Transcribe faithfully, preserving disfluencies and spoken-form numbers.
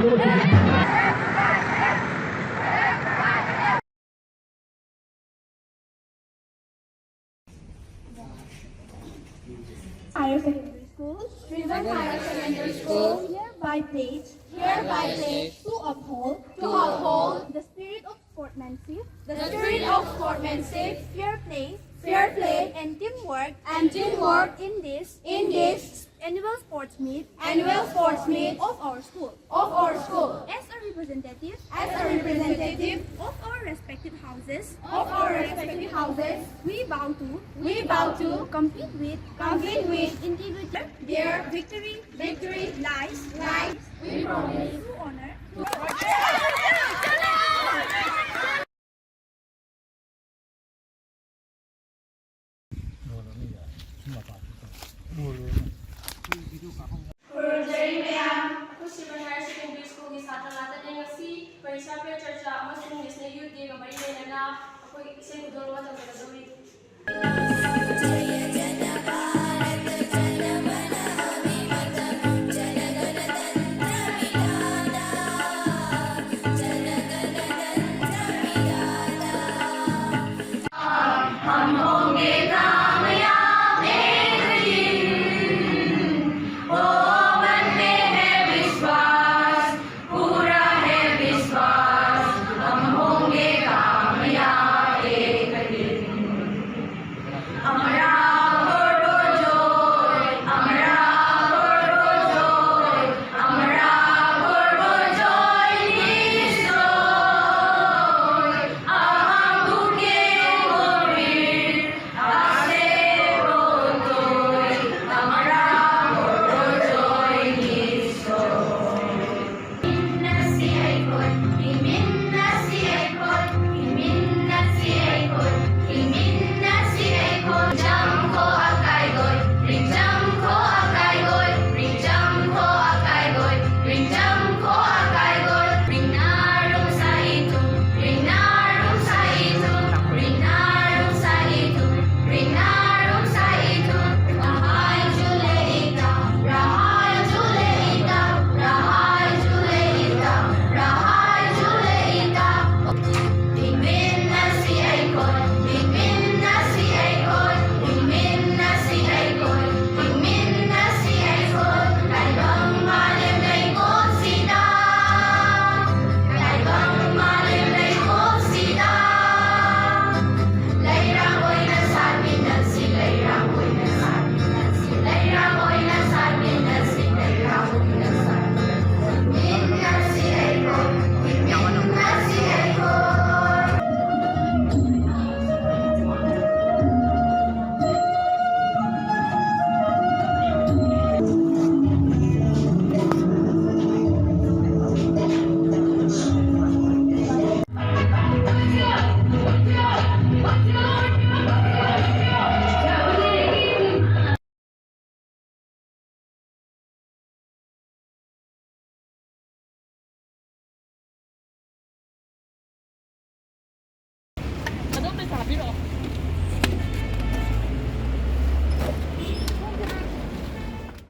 Higher Secondary School, Rizal Higher Secondary School, hereby pledge, hereby pledge to uphold, to uphold the spirit of sportsmanship, the spirit of sportsmanship, fair play, fair play, and teamwork, and teamwork in this, in this annual sports meet, annual sports meet of our school, of our school. As a representative, as a representative of our respective houses, of our respective houses, we vow to, we vow to compete with, compete with individual. Their victory, victory lies, lies. We promise to honor, to ꯈꯨꯔꯨꯝꯖꯔꯤ ꯃꯌꯥꯝ꯫ ꯑꯩꯈꯣꯏ ꯁꯤꯕꯟ higher secondary ꯁ꯭ꯀꯨꯜꯒꯤ ꯁꯥꯇ꯭ꯔ ꯉꯥꯛꯇꯅꯦ꯫ ꯉꯁꯤ ꯄꯔꯤꯁꯥ ꯄꯦ ꯆꯔꯆꯥ ꯑꯃꯁꯨꯡ national ꯌꯨꯠ ꯗꯦꯒ ꯃꯔꯤ ꯂꯩꯅꯅ ꯑꯩꯈꯣꯏ ꯏꯁꯩ ꯈꯨꯗꯣꯜ ꯑꯃ ꯇꯧꯖꯒꯗꯧꯔꯤ꯫